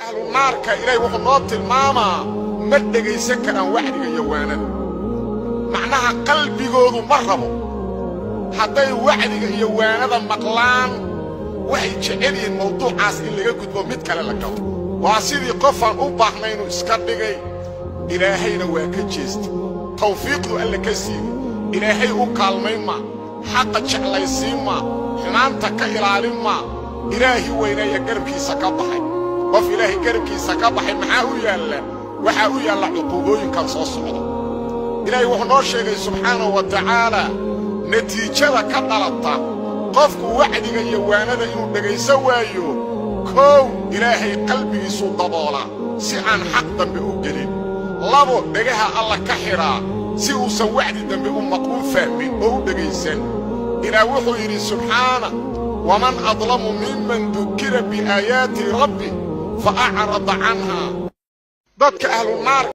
Ahlunaarka Ilaahay wuxuu noo tilmaamaa ma dhegaysan karaan wacdiga iyo waanada. Macnaha qalbigoodu ma rabo. Hadday wacdiga iyo waanada maqlaan waxay jecel yihiin mawduucaas in laga gudbo mid kale la galo. Waa sidii qofaan u baahnay inuu iska dhigay, Ilaahayna waa ka jeestay. Tawfiiqdu Alle ka siiyey. Ilaahay u kaalmayn ma, xaqa jeclaysiin ma, xumaanta ka ilaalin ma. Ilaahi weynaaya garabkiisa ka baxay. Qof Ilaahay garabkiisa ka baxay maxaa u yaalla? Waxaa u yaalla cuquubooyinkan soo socda. Ilaahay wuxuu noo sheegay subxaanahu wa tacaala natiijada ka dhalata qofku wacdiga iyo waanada inuu dhegaysan waayo. Kow, Ilaahay qalbigiisuu daboolaa si aan xaq dambe u gelin. Labo, dhegaha Alla ka xidhaa si uusan wacdi dambe u fahmin oo u dhegaysan. Ilaah wuxuu yidhi subxaana: waman adlamu miman dukira biaayaati rabbi fa acrada canhaa. Dadka ahlunaar